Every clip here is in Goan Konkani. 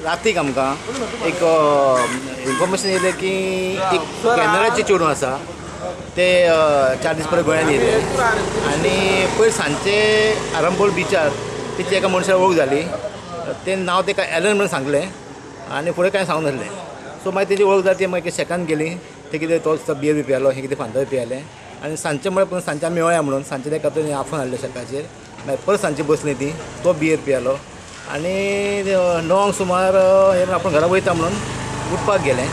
रातीक आमकां एक इन्फॉर्मेशन येयलें की एक कॅनडाचे चेडूं आसा ते 4 दीस पयलीं गोंयांत येयले आनी पयर सांजचे आरंबोल बिचार तेची एका मनशाक वळख जाली. तें नांव तेका एलन म्हणून सांगलें आनी फुडें कांय सांगूंक नासलें. सो मागीर तेजी वळख जाली, ती मागीर शेकान गेली. ते कितें तो बियर बी पियालो, हें कितें फांदो पियालें आनी सांजचें म्हळ्यार पूण सांजचें आमी मेळया म्हणून सांजचें तेका थंय आफोवन हाडलें शेकाचेर. मागीर परत सांजची बसली ती, तो बियर पियालो आनी 9 सुमार हे आपूण घरा वयता म्हणून उठपाक गेलें.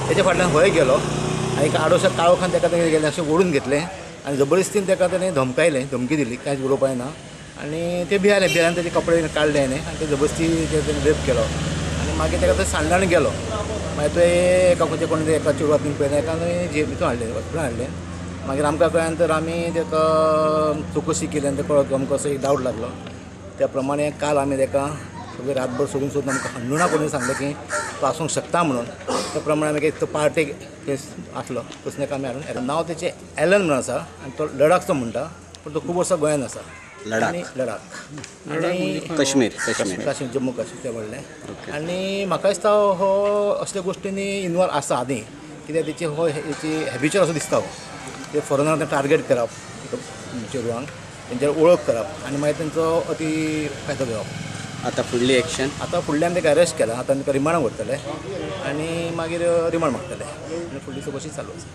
तेच्या फाटल्यान हय गेलो आनी एक आडोशा काळोखान तेका तेणें गेलें अशें ओडून घेतलें आनी जबरदस्तीन तेका तेणें धमकायलें, धमकी दिली, कांयच उलोवपाक ना. आनी ते भियाले, भियान तेजे कपडे काडले हाणें आनी ते जबरदस्ती तेणें रेप केलो आनी मागीर तेका थंय सांडले आनी गेलो. मागीर तो एका खंयच्या कोण एका चेडवाक पळयलें, एका भितून हाडलें, हॉस्पिटलान हाडलें. मागीर आमकां कळ्ळें नंतर आमी तेका चवकशी केली आनी ते कळ्ळो आमकां असो एक डावट लागलो. त्या प्रमाणे काल आमी तेका सगळें रातभर सोदून सोदून आमकां हंडुणा कोणी सांगलें की तो आसूंक शकता म्हणून. त्या प्रमाणे आमी तो पार्टेक आसलो तसो ताका आमी हाडून. नांव तेचें एलन म्हणून आसा आनी तो लडाखचो म्हणटा, पूण तो खूब वर्सां गोंयांत आसा. लडाख, लडाख आनी काश्मीर, काश्मीर, काश्मीर, जम्मू काश्मीर ते व्हडलें. आनी म्हाका दिसता हो असल्या गोश्टींनी इनवॉल्व आसा आदी, कित्याक तेची हो हेची हॅबिच्युअल असो दिसता. हो ते फॉरेनरांक टार्गेट करप, चेडवांक तेंचेर वळख करप आनी मागीर तेंचो अती फायदो घेवप. आतां फुडली एक्शन? आतां फुडली आमी ताका अरेस्ट केला, आतां आमी रिमांडाक व्हरतले आनी मागीर रिमांड मागतले आनी फुडली चवकशी चालू आसा.